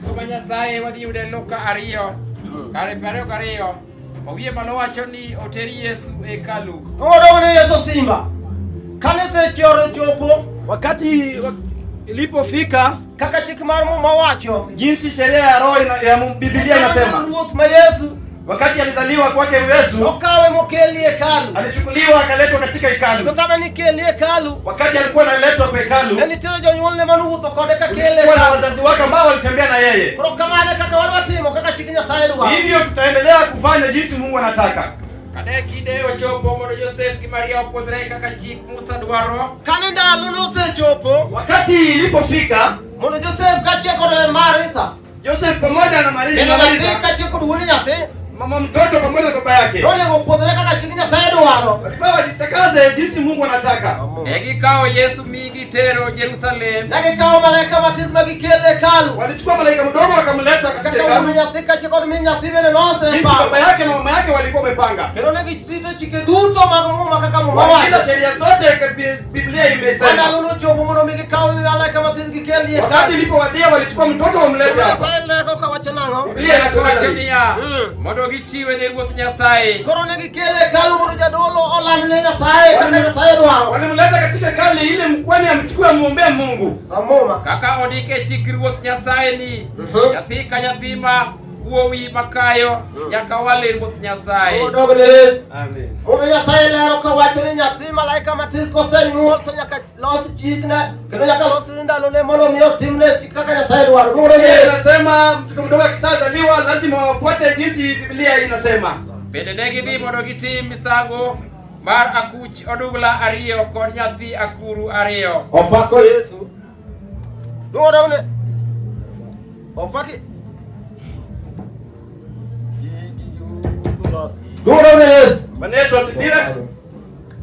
Ndiko ma Nyasaye wadhi yude Luka 2 kare 22. Owiye malo wacho ni oter Yesu e hekalu. Odong ne Yesu simba. Kane seche ochopo Wakati ilipofika kaka chik mar Muma wacho, jinsi sheria ya roho ya Biblia inasema, ruoth ma Yesu wakati alizaliwa kwake Yesu nokawe mokeli hekalu. alichukuliwa akaletwa katika hekalu. To sama nikeli hekalu, Wakati alikuwa analetwa kwa hekalu, ne nitiere jonyuolne manowuotho kode ka kele kulikuwa na hekalu. wazazi wake ambao walitembea na yeye. Koro kamano e kaka wan watimo kaka chik Nyasaye dwaro. Hivyo tutaendelea kufanya jinsi Mungu anataka. Kane kinde ochopo mondo Josef gi Maria opwodhre kaka chik Musa dwaro, Kane ndalo nosechopo Wakati ilipofika, mondo Josef kaachiel kod Maritha Joseph pamoja na Maria, kendo na nyathi Maria, kaachiel kod wuon nyathi mama mtoto pamoja na baba yake nonego opwodhre kaka chik Nyasaye dwaro. walifaa wajitakaze jinsi Mungu anataka. ne gikawo Yesu mi gitero Jerusalem Ne gikawo malaika matis ma gikele hekalu. Walichukua malaika mdogo wakamleta katika Kaka wuon hekalu nyathi kaachiel kod min nyathi bende jinsi noseparo. baba yake na mama yake walikuwa wamepanga. Kendo ne girito chike duto mag Muma kaka Muma Walilinda wacho. sheria zote Biblia Ka imesema. ndalo nochopo mondo mi gikaw malaika matis gikel e Wakati hekalu. ilipowadia walichukua mtoto wamlete hapa. Nyasaye lero kawacho nang'o? Biblia wacho inatueleza niya mondo gichiwe ne Ruoth Nyasaye. Koro ne gikele hekalu mondo jadolo olam ne Nyasaye kaka Nyasaye dwaro. walimleta katika hekalu ile mkwani amchukue amwombee Mungu. Samuma. Kaka ondik e chik Ruoth Nyasaye ni nyathi ka nyathi ma wuowi makayo nyaka wale Ruoth Nyasaye. Odog ne Yesu. Amen. Muma Nyasaye lero kawacho ni nyathi malaika matis kosenyuol to nyaka los chikne kendo nyaka los ndalone mondo mi otimne chik kaka Nyasaye dwaro. Duong' ne Biblia Yesu. inasema mtoto mdogo akishazaliwa lazima wafuate jinsi Biblia inasema. Bende ne gidhi mondo gitim misango mar akuch odugla 2 kod nyathi akuru 2. Opako Yesu. Duong' odog ne Opaki Duong' odog ne Yesu. Bwana Yesu asifiwe.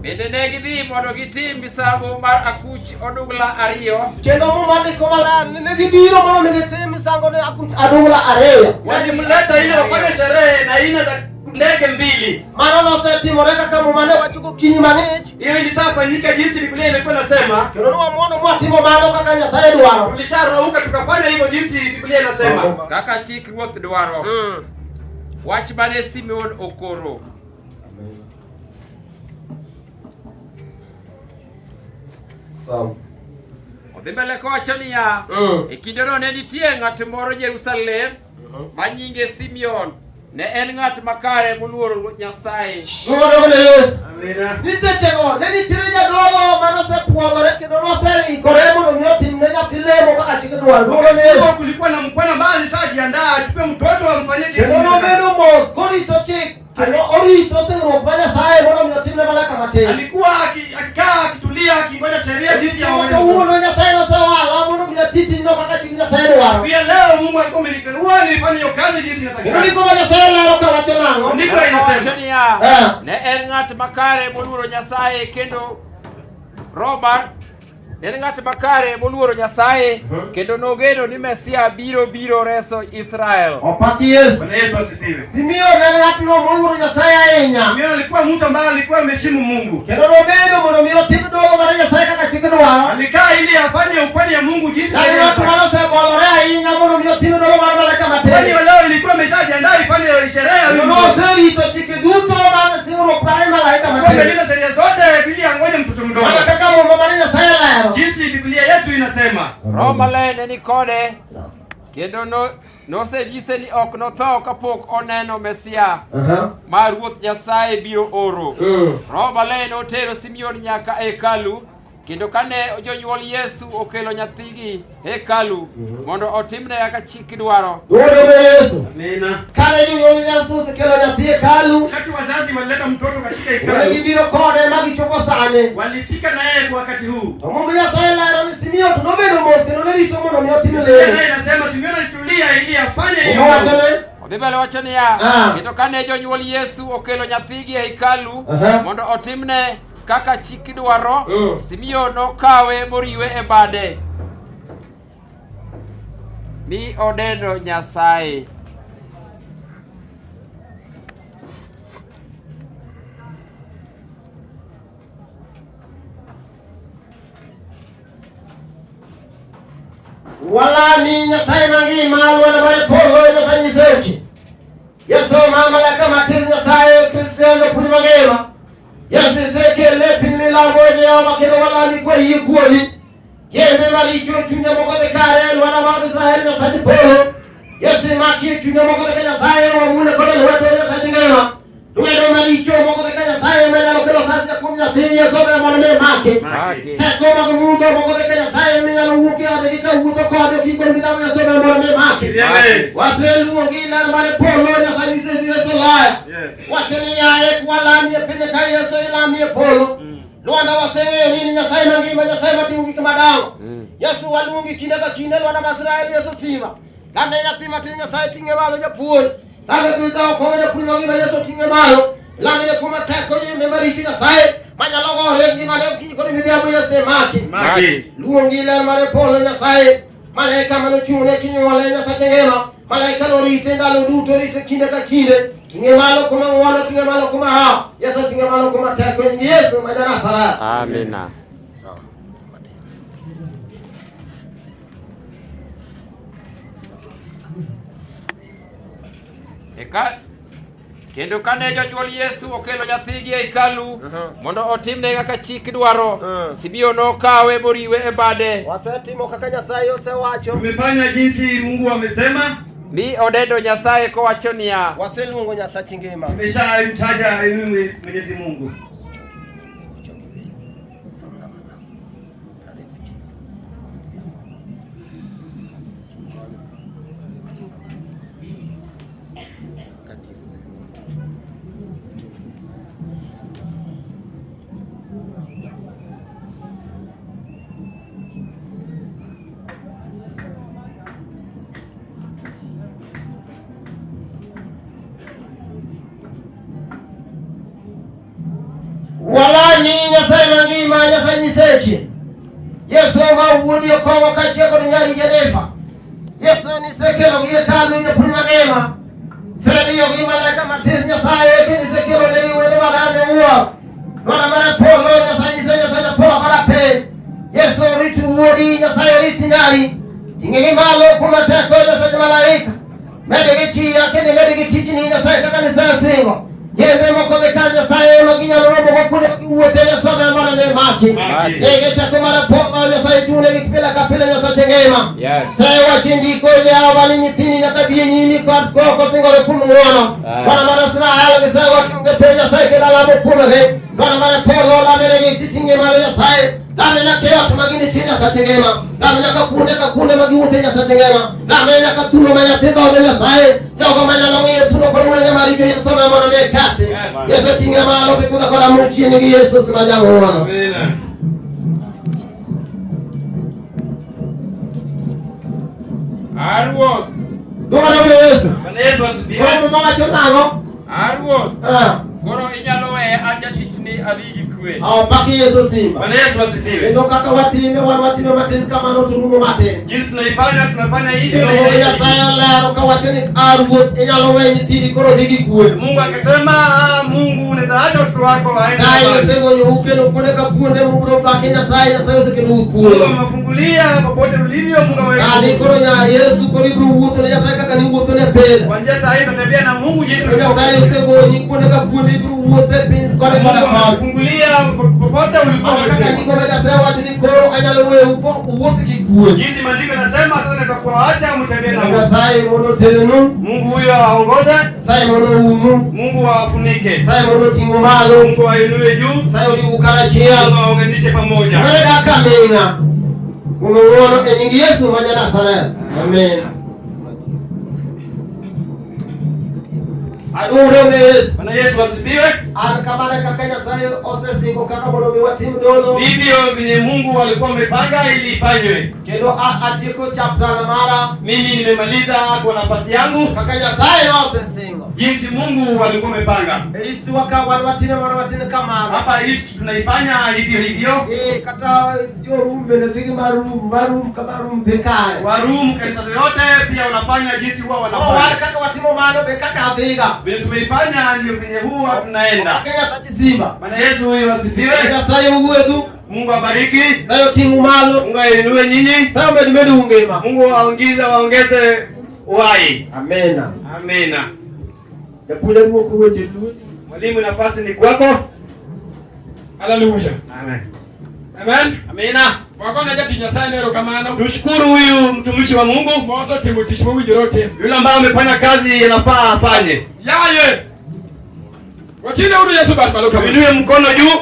Bende ne gidhi mondo gitim misango mar akuch odugla 2 Kendo Muma ndiko maler ni ne gibiro mondo mi gitim misango ne akuch adugla 2. Walimleta ili wafanye sherehe na aina za ndege mbili. Mano nosetimore kaka Muma ne wacho gokinyi mang'ich. Hiyo ilishafanyika jinsi Biblia ilikuwa inasema. Kendo nwamuono mwatimo mano kaka Nyasaye dwaro. Tulisharauka tukafanya hivyo jinsi Biblia inasema. kaka chik Ruoth dwaro. Wach mane Simeon okoro. Sawa. Odhi mbele kowacho niya, e kindeno ne nitie ng'at moro Jerusalem ma nyinge Simeon. Ne en ng'at makare moluoro Ruoth Nyasaye. Duong' ne Yesu. Amina. Ni sechego ne nitiere jadolo manosepuodhore kendo noseikore mondo mi otim ne nyathi lemo kaka chik dwaro. Duong' ne Yesu. Huko kulikuwa na mkwani ambaye alishajiandaa achukue mtoto amfanyie jinsi. Kendo nobedo mos korito chik kendo orito singruok ma Nyasaye mondo mi otimne malaika matin. Alikuwa akikaa akitulia akingoja sheria jinsi ya Kendo kawuono Nyasaye nosewala mondo mi ati tijno kaka chik Nyasaye dwaro. Pia leo Mungu alikuwa ameniteua nifanye hiyo kazi jinsi Kendo inatakikana. ndiko ma Nyasaye lero kawacho nang'o? Ndiko Wacho inasema. niya, Eh. ne en ng'at makare moluoro Nyasaye kendo Robert ne en ng'at makare moluoro Nyasaye kendo nogeno ni Mesia biro reso Israel. Opaki Yesu. Bwana Yesu asifiwe. Simeon ne en ng'atno moluoro Nyasaye ahinya. Simeon alikuwa mtu ambaye alikuwa ameheshimu Mungu. Kendo nobedo mondo mi otim dolo mar Nyasaye kaka chik dwaro. Alikaa ili afanye ukweli ya Mungu jinsi En ng'at manosebolore ahinya mondo mi otim dolo mar malaika Kwani matin. leo ilikuwa imeshajiandaa ifanye sherehe ya Kendo huyu mtoto. noserito chike duto mar singruok mar malaika Alikuwa matin. amelinda sheria zote ili angoje mtoto mdogo. Mana kaka Muma mar Nyasaye lero. Jinsi Biblia yetu inasema. Roho Maler ne ni kode kendo nosenyise ni ok notho kapok oneno Mesia ma Ruoth Nyasaye biro oro. Roho Maler notero Simeon nyaka e hekalu kendo kane jonyuol Yesu okelo nyathigi e hekalu mondo otimne kaka chik dwaro, Duong' ne Yesu. Amina. Kane jonyuol Yesu osekelo nyathi e hekalu, Wakati wazazi walileta mtoto katika ne hekalu, gibiro kode ma gichopo sane. walifika na yeye kwa wakati huu. To Muma Nyasaye lero ni Simeon to nobedo mos kendo ne rito mondo mi otim Biblia lemo. inasema Simeon alitulia ili afanye hiyo. Muma wacho ne Odhi mbele wacho niya, Ah. kendo kane jonyuol Yesu okelo nyathigi e hekalu mondo otimne kaka chik dwaro, Simeon nokawe moriwe e bade mi oneno Nyasaye. Walami Nyasaye mangima lwanda mar polo Nyasaye nyiseche. Yesu ma malaika matis Nyasaye Kristiano puonj mangima. Yesu isekele piny milambo Jehova kendo walami kwa yie kuomi. Yembe maricho chunye moko dhi kare lwanda mar Israel Nyasaye polo. Yesu maki chunye moko dhi ka Nyasaye wamule kod lweto Nyasaye ngima. Lwedo maricho moko dhi ka Nyasaye manyalo kelo sasia kuom nyathi Yesu ber mondo mi maki. Maki. Teko mag mudho moko dhi ka Nyasaye minyalo wuok e ode gi ka wuotho kode kik kod midhawo Yesu ber mondo mi maki. Riembe. Waseluongi ler mar polo Nyasaye nyiso Yesu laya. Yes. Wacho ni yaye kwalami e piny ka Yesu ilami e polo. Lwanda waseng'eyo ni in Nyasaye mangima, Nyasaye matimo gik madongo. Yesu waluongi kinde ka kinde lwanda mar Israel Yesu sima. Lamne nyathi matin Nyasaye ting'e malo japuonj. Lamne Kristo okowe japuonj mangima Yesu ting'e malo. Lamne kuma teko yembe maricho Nyasaye manyalo gore ngimane okinyi kod midhiambo Yesu emaki. Maki. Luongi ler mar polo Nyasaye. Malaika manochung'ne kinyuole Nyasache ngima. Malaika norite ndalo duto, rite kinde ka kinde. Ting'e malo kuma ng'wono, ting'e malo kuma raha. Yesu ting'e malo kuma teko e nying Yesu ma ja-Nazareth. Amina. Eka kendo kane jonyuol Yesu okelo nyathigi e hekalu mondo otimne kaka chik dwaro, Simeon nokawe moriwe e bade Wasetimo kaka Nyasaye osewacho. Tumefanya jinsi Mungu amesema. mi odendo Nyasaye kowacho niya, Waseluongo Nyasachi ngima. Tumeshamtaja yeye Mwenyezi Mungu. Walami Nyasaye mangima, Nyasaye nyiseche. Yesu ma wuodi okowo kaachiel kod nyari Jenefa. Yesu nisekelo gi hekalu japuonj mangima. Semiyogi malaika matis Nyasaye kendo isekelo negi wende maber miwuoro. Lwanda mar polo Nyasaye nyiso Nyasaye japolo koda piny. Yesu oriti wuodi, Nyasaye oriti nyari. Ting'egi malo kuma teko Nyasaye malaika. Medgi chia kendo medgi tichni Nyasaye kaka nisesingo. Yembe moko dhi kar Nyasaye ma ginyalo romo go kuonde ma giwuothe Nyasaye mondo mi maki. Maki. Nigi teko mar polo Nyasaye chune gi pile ka pile Nyasache ngima. Yes. Sewacho e ndiko Jehova ni nyithindi nyaka bi e nyimi kod koko singore kuom ng'wono. Ah. Bwana mar Israel gisewacho onge piny Nyasaye kendo alamo kuomgi. Bwana mar polo lamenegi titing'e malo Nyasaye. Lame nyaka e ot ma ginitie Nyasache ngima. Lame nyaka kuonde ka kuonde ma giwuothe Nyasache ngima. Lame nyaka thuno ma nyathi dhodho Nyasaye. Jogo manyalo ng'iyo thuno kod wenge maricho Yesu ma mondo mi kati. Yesu ting'e malo kikudha kod amuchieni gi Yesu ma jang'wono. Amina. A Ruoth, Duong' ne Yesu. Bwana Yesu asifiwe. Koro Muma wacho nang'o? a Ruoth, Ah. koro inyalo weya an jatichni adhi gi kwe. Awapaki Yesu simba. Bwana Yesu asifiwe. Kendo kaka watime wan watime matin kamano to rumo matin. Jinsi tunaifanya tunafanya hivyo. Kendo na inaisha. Nyasaye olero kawacho ni a Ruoth inyalo weyo nyithindi koro dhi gi kwe. Mungu akisema "Ah, Mungu unaweza acha watoto wako waende. Nyasaye mbali." osegonyo kendo kuonde ka kuonde mubiro pake Nyasaye, Nyasaye osekelo Mungu thuolo. amewafungulia popote ulivyo, Mungu Sani amewe. koro nya Yesu koro ibiro wuotho ne Nyasaye kaka niwuotho ne pile. Kuanzia saa hii tutatembea na Mungu jinsi Kendo Nyasaye tulivyo. osegonyi kuonde ka kuonde ibiro wuotho e piny koni Mungu koda koni. amewafungulia popote ulikuwa. Mana kaka umefika. ndiko ma Nyasaye wacho ni koro anyalo weyou ko uwuoth gi kwe. Jinsi maandiko yanasema sasa naweza kuwaacha mtembee na Mungu. Nyasaye mondo otelnu, Mungu huyo aongoze, Nyasaye mondo oumu, Mungu awafunike, Nyasaye mondo oting'u malo, Mungu ainue juu, Nyasaye oriwu karachiel. Mungu awaunganishe pamoja. Mane dak aming'a. Kuom ng'wono e nying Yesu ma ja-Nazareth. Amen. Aduong're ne Yesu. Bwana Yesu asifiwe. An kamano e kaka Nyasaye osesingo kaka mondo mi watim dolo. Ndivyo vile Mungu alikuwa amepanga ili ifanywe. Kendo atieko chapter na mara Mimi nimemaliza kwa nafasi yangu kaka Nyasaye nosesingo. jinsi Mungu alikuwa amepanga. E East wa ka wan watime mana watin kamano. Hapa East tunaifanya hivyo hivyo. Eh, kata jorum bende dhi gi marum, marum ka marum dhi kare. Warum kanisa zote pia wanafanya jinsi huwa Koro wan wanafanya. kaka watimo mano be kaka adhiga. Vile tumeifanya ndio vile huwa tunaenda. Kaka Nyasaye simba. Bwana Yesu huyu asifiwe. Nyasaye ogwedhu. Mungu abariki. Sayo ting'u malo. Mungu ainue nyinyi. Sayo med medu ngima. Mungu aongeze waongeze uhai. Amena. Amina. Japuonj aduoko weche luti. Mwalimu, nafasi ni kwako. Haleluya. Amen. Amen. Amina. Wagone jatich Nyasaye ne erokamano. Tushukuru huyu mtumishi wa Mungu Mosetimo tich mowinjore otim. yule ambaye amefanya kazi inafaa afanye. Yaye. Watine uru Yesu bat malo kama. Tuinue mkono juu.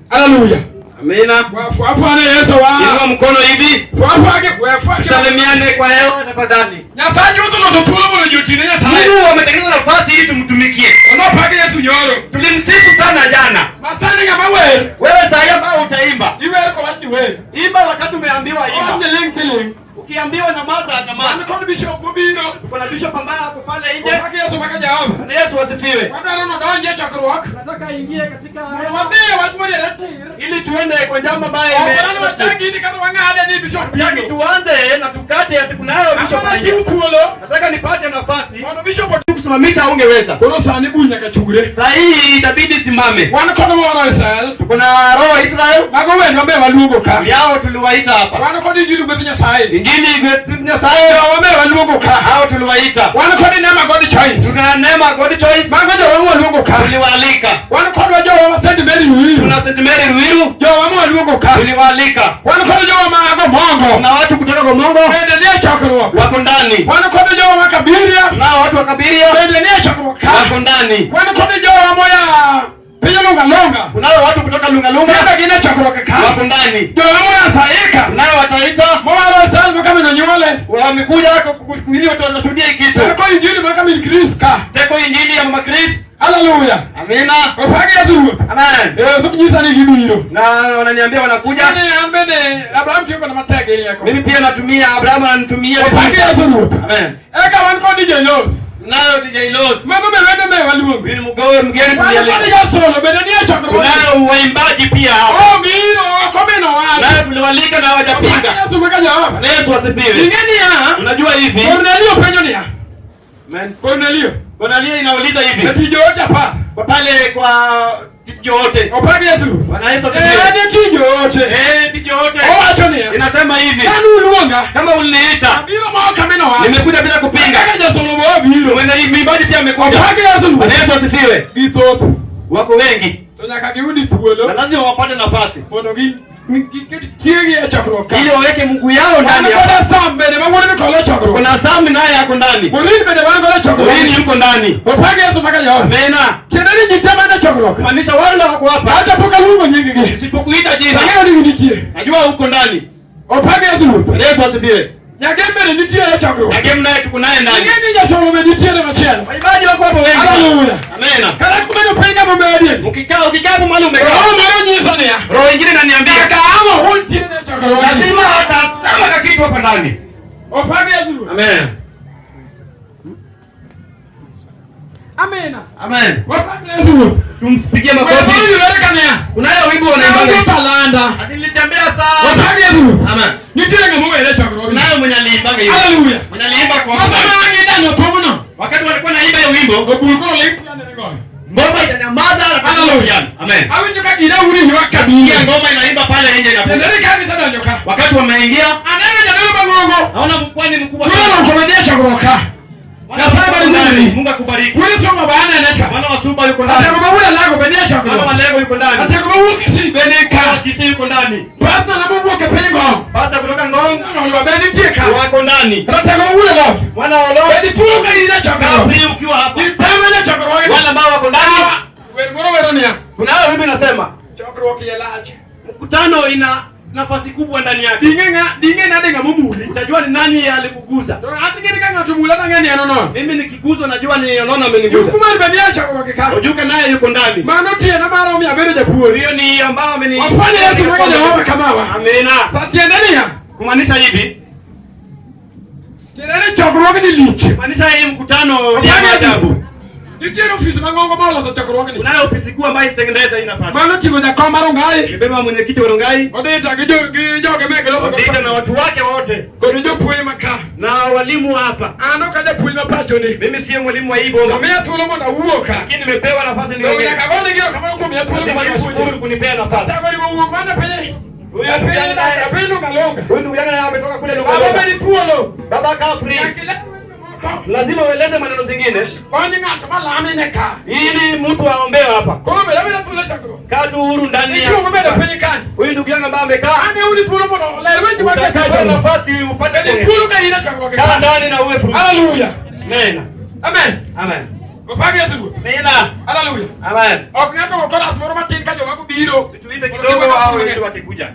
Haleluya. Amina. Wafuafane Yesu wa. Inua mkono hivi, Fuafuake wafuake. tusalimiane kwa hewa tafadhali. Nyasaye oseloso thuolo mondo ji otine Nyasaye. Mungu ametengeneza nafasi ili tumtumikie. Onopake Yesu nyoro. Tulimsifu sana jana. Masani ng'ama wer. Wewe saa hii ambao utaimba, Iwer kowach ni wer. imba wakati umeambiwa Owach imba. ni ling' tiling'. Ukiambiwa nyamaza, An nyamaza. kod bishop mobiro. Kuna bishop ambaye ako pale nje. Opake Yesu kaka Jehova. Bwana Yesu asifiwe. Wadwaro nodonji e chokruok. Nataka aingie katika Mondo wadhiye wach moriere tir. ili tuende kwa jambo ambaye Ok wadwar ni wachak gini kata wang'ade ni bishop Hataki biro. tuanze na tukate ati kunayo bishop. Apana aingie. chiw thuolo Nataka nipate nafasi mondo bishop kusimamisha, ungeweza. Koro sani bul nyaka chungre. Saa hii itabidi simame. Wan kod moro Israel. Tuko na roho wa Israel Mago wendwa be waluongo ka. yao tuliwaita hapa. Wan kod injili gweth Nyasaye. Injili gweth Nyasaye Jowa be waluongo ka. hao tuliwaita. Wan kod Neema God Choice. Tuna Neema God Choice Mago jowa mwaluongo ka. tuliwaalika. Wan kodwa jowa ma St. Mary Ruiru. Tuna St. Mary Ruiru Jowa mwaluongo ka. tuliwaalika. Wan kod jowa ma Gomongo. Kuna watu kutoka Gomongo Bende nie chokruok. wako ndani. Wan kod jowa ma Kabiria. Kuna watu wa Kabiria Bende nie chokruok ka. wako ndani. Wan kod jowa moya piny Lunga Lunga. Kunao watu kutoka Lungalunga Bende gin e chokruok ka. wako ndani. Jowa moya Saika. Kunao Wataita Mowalo Israel ma kamin onyuole. wamekuja ili watu wanashuhudia hii kitu. Teko injili ma kamin Chris ka. Teko injili ya Mama Chris. Haleluya. Amina. Opake Yesu Ruoth. Amen. Yesu nyisa ni gibiro. Na wananiambia wanakuja. Yani an bende Abraham tiyo koda matek gi rieko. Mimi pia natumia, Abraham ananitumia. Opake Yesu Ruoth. Amen. Eka wan kod DJ Los. Nayo DJ Los. Mago be wende me waluongo. Huyu ni mgoe mgeni Wan kod tulialika. jasolo bende nie chokruok. Kunayo waimbaji pia hapa. Oh biro ok omino wach. Nayo tuliwalika na Opake hawajapinga. Yesu kaka Jehova. Bwana Yesu asifiwe. Ing'e niya. Unajua hivi. Kornelio penjo niya. Amen. Kornelio. Kornelio inauliza hivi. Jatij joote apar. Kwa pale kwa tiji wote. Opake Yesu. Bwana Yesu Eh, asifiwe. jatij joote. Eh, tiji wote. Owacho niya. Inasema hivi. Kane uluonga. Kama uliniita, Abiro ma ok amino wach. nimekuja bila kupinga. Kaka jasolo be obiro. Mwenye mwimbaji pia amekuja. Opake Yesu. Bwana Yesu asifiwe. Githoth. Wako wengi To nyaka giyudi na thuolo lazima wapate nafasi mondo giket tiegi e chokruok ka. ili waweke Mungu yao Wan ndani. kod Asam bende ma wuod Mikolo e chokruok. Kuna Sami naye ako ndani, Morin bende wan godo e chokruok. Morini yuko ndani. Opake Yesu mpaka Jehova. Amina. Tiende ni ji te man e chokruok. Kumaanisha wale wako hapa, Kata pok aluongo nying-gi. nisipokuita jina Ang'eyo ni nitie. najua uko ndani. Opake Yesu Ruoth. Bwana Yesu asifiwe. Nyagem bende nitie e chokruok. Nyagem naye tuko naye ndani. Ing'e ni jasolo be nitiere machielo. Waimbaji wako hapo wengi. Haleluya. Amina. Kata kubedo piny kama obedie. Ukikaa ukikaa hapo mahali umekaa. Roho moro nyiso niya. Roho ingine inaniambia Nyaka amo untiere e chokruok. lazima atasema na kitu hapo ndani. Opake Yesu Ruoth. Amen. Amina. Amen. Wapake Yesu Ruoth. Tumpigie Wewe makofi. yudore kaniya. Kunayo wimbo Naonge wanaimba. talanta. Nilitembea sana. Wapake Yesu Ruoth. Amen. Nitiere ng'ama owere e chokruok. Kunayo mwenye aliimbaga hiyo. Haleluya. Mwenye aliimba kwa Masama mbali. ang idano thumno. Wakati walikuwa naimba hiyo wimbo, Obul koro ling piano ni goyo. ngoma inanyamaza na Haleluya. piano. Amen. Awinjo ka gina uri ywak Kia kabisa. ngoma inaimba pale nje Tiende inafunga. ni ka gisedonjo ka. Wakati wameingia, Aneno jadolo mang'ongo. naona mkwani mkubwa. Wuono okome nie chokruok ka. Nyasaye mar Ndani. Israel. Mungu akubariki. Wuod Soma be anene ka. Mwana wa Suba yuko ndani. Atego ma wuod Alago be nie Mwana chokruok. wa Lego yuko ndani. Atego ma wuod Kisii be ni ka. Mwana wa Kisii yuko ndani. Pasta na mowuok e piny Ngong. Pasta kutoka Ngong Nono be nitie ka. wako ndani. Ratego ma wuod Alot. Mwana wa Oloo Be dituo ka in e chokruok. Kapri ukiwa hapa. Ditame e chokruok. Wale ambao wako ndani. Wer moro wero niya. Kunayo wimbo inasema Chokruok iye lach. mkutano ina nafasi kubwa ndani yake. Ding'e ng'a ding'e nade ng'ama omuli. Utajua ni nani alikuguza. To an gini ka ng'ato omula tang'e ni en onono. Mimi nikiguzwa najua ni Onono ameniguza. Yuku mar be nie chokruok ka. Ojuka naye yuko ndani. Mano tienda mar omiyo abedo japuonj. Hiyo ni ambao ameni. Wafanye Yesu kaka Jehova kamawa. Amina. Sa tiende niya. Kumaanisha hivi, Tiende ni chokruogni lich. kumaanisha hii mkutano ni Opake ya ajabu. Nitiere ofis mang'ongo moloso chokruogni. Kunayo ofisi kuu ambayo ilitengeneza hii nafasi. Mano oting'o jakom mar Rongai. Imebeba mwenyekiti wa Rongai, Odita gi joge meke loso Odita na watu wake wote kod jopuonj ma ka. na Na walimu hapa. An ok ajapuonj ma pachoni. Mimi siyo mwalimu wa hii boma. Omiya thuolo mondo awuo ka. Lakini nimepewa nafasi To niongee. nyaka agonegi erokamano kuom miya thuolo Lazima mondo niwashukuru apuonje. kunipea nafasi. Achako ni wuok mana piny. Huyu Piny kijana naye- piny Lungalunga. Huyu ndugu yangu naye ametoka kule Baba Lungalunga. bedi thuolo. Baba kaa free. Nyaka iler moko. Lazima ueleze maneno zingine Kony ng'ato malami ne ka. ili mtu aombewe hapa. Koro bed abeda thuolo e chakruok. Kaa tu huru ndani ya Ikiwa bedo piny kanyo. huyu ndugu yangu ambaye amekaa, An e udi thuolo mondo oler weche mag utapata Nyasaye. nafasi upate Bedi kuongea. thuolo ka in e chakruok. Kaa ndani na uwe free. Hallelujah. Nena. Amen. Amen. Opak Yesu Ruoth. Nena. Hallelujah. Amen. Ok ng'ato go koras moro matin ka joma biro. Tuimbe kidogo au wengi wakikuja.